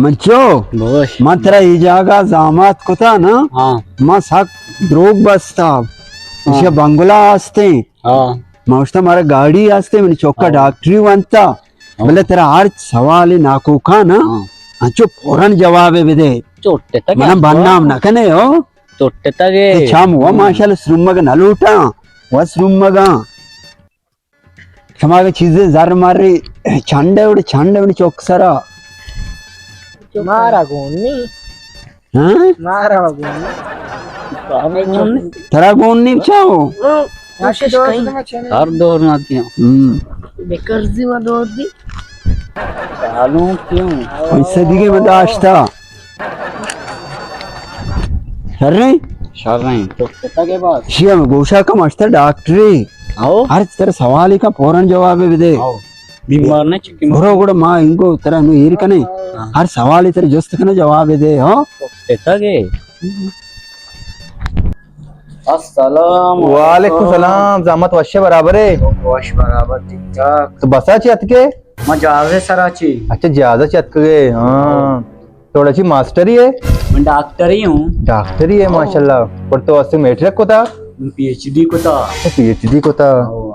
من چو؟ بوش۔ من ترا ای جاگہ زامات کتا نا؟ ہاں۔ من سک دروگ بستا۔ ہاں۔ ایشی بنگلہ ہستیں۔ ہاں۔ من گوشتا مارا گاڑی ہستیں، منی چوکا ہاں۔ ڈاکٹری وانتا۔ ہاں۔ بلے ترا ہر سوال ناکوکا نا، ہاں۔ انچو فوراً جواب بدے۔ چوٹتگ من بدنام نہ کنے ہو۔ چوٹتگ۔ چام ہوا ماشاءاللہ سرمگ نہ لوٹاں۔ و سرمگاں۔ شما اگہ چیزے زر مری چنڈ ہے، وڑے چنڈ ہے، وڑے چوک سرا۔ مارا گون نی۔ ہاں؟ مارا گون نی۔ ترا گون نی چاہو؟ کوشش کہیں۔ ہر دور نہ کیوں۔ ہم۔ بے قرضی ما دور دی۔ سالوں کیوں؟ پیسہ دیگے میں داشتا۔ شریں؟ شریں۔ تو کتا کے بعد؟ شی ہم گوشا کم اشتا ڈاکٹری۔ آؤ۔ ہر تر سوال کا فوراً جواب بدے۔ آؤ۔ بیمار نہ چکی۔ برو گڑا ما انگو ترا نو ایر کنے۔ ہاں۔ ہر سوال تر جست کنے جواب دے، ہاں؟ تو کتا کے؟ السلام علیکم۔ وعلیکم السلام، زحمت وش برابر ہے۔ وش برابر، ٹھیک ٹھاک۔ تو بسا چی اتکے؟ ما جہاز سرا چی۔ اچھا، جہاز چی اتکے، ہاں۔ تو اڑے چی ماسٹر ہی ہے؟ من ڈاکٹر ہی ہوں۔ ڈاکٹر ہی ہے، ہاں۔ ماشاءاللہ۔ پر تو اسے میٹرک کتا؟ من پی ایچ ڈی کتا۔ اچھا، پی ایچ ڈی کتا۔ ہاں۔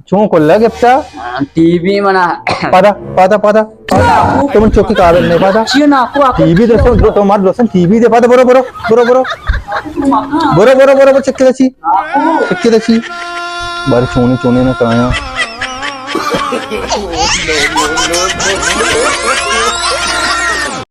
چون کلا گپتا؟ ٹی بی منا۔ پادا، پادا، پادا۔ تو من چوکی قابل نہیں پادا۔ چیو ناکو آپ ٹی بی دوستوں، تو مار دوستوں ٹی بی دے پادا، برو، برو، برو، برو۔ برو، برو، برو، برو، چکی دچی۔ چکی دچی۔ بار چونی، چونی نہ کایا۔